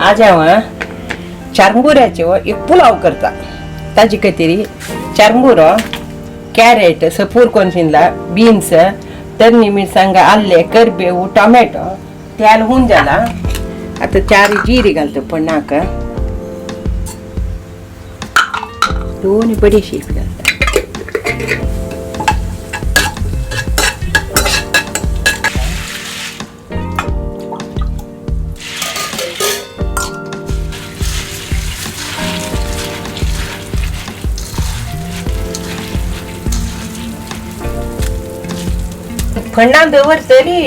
आज हांव चारंगुऱ्याचो एक पुलाव करता. ताजे खातीर चारंगुरो, कॅरेट, सपूर कोन शिंदला, बीन्स, तरणी मिरसांग, आल्ले, करबेव, टोमॅटो, तेल हून जाला. आता चार जिरी घालता पण्णाक, दोन बडीशेप घालता. फण्णां दवरतली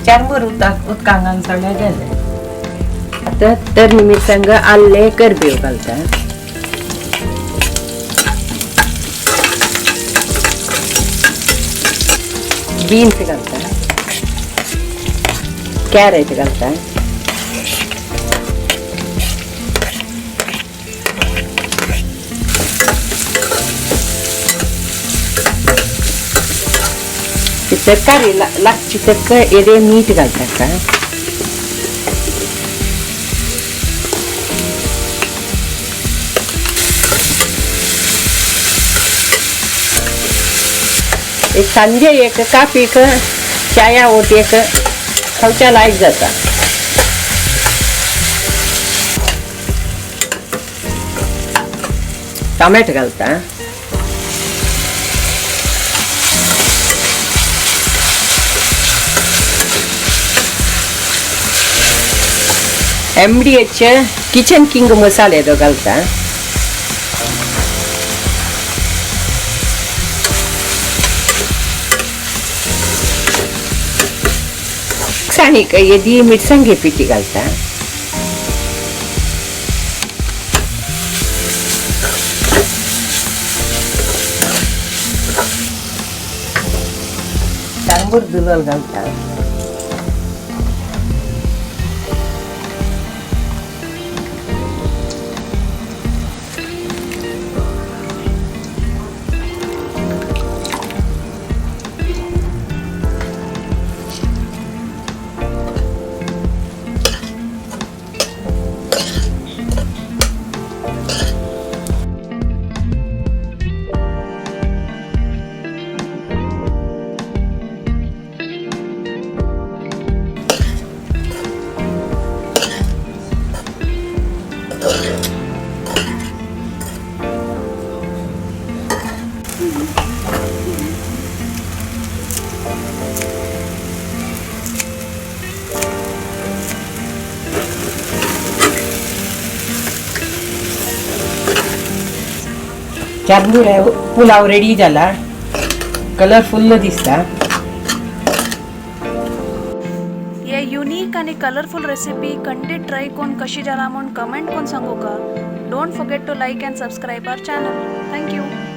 चारमूर उदक उदकांत घालून सगळें जालें. आतां तरणी मिरसांग, आल्ले, करबेव घालता. बीन्स घालता, कॅरेट घालता. तरकारी लागची तक्क येदे मीठ घालता का. एक सांजे एक काफीक चाया ओट एक खावच्या लायक जाता. टोमॅटो घालता. MDH kitchen king मसाले तो घालता. साणीक येदी मिरसांगे पिठी घालता. तांबूर दुलल घालता. चारमुऱ्या पुलाव रेडी जाला. कलरफुल दिसता. ये युनिक आणि कलरफुल रेसिपी खंडीत ट्राय करून कशी जाला म्हूण कमेंट करून सांगू का. Don't forget to like and subscribe our channel. Thank you.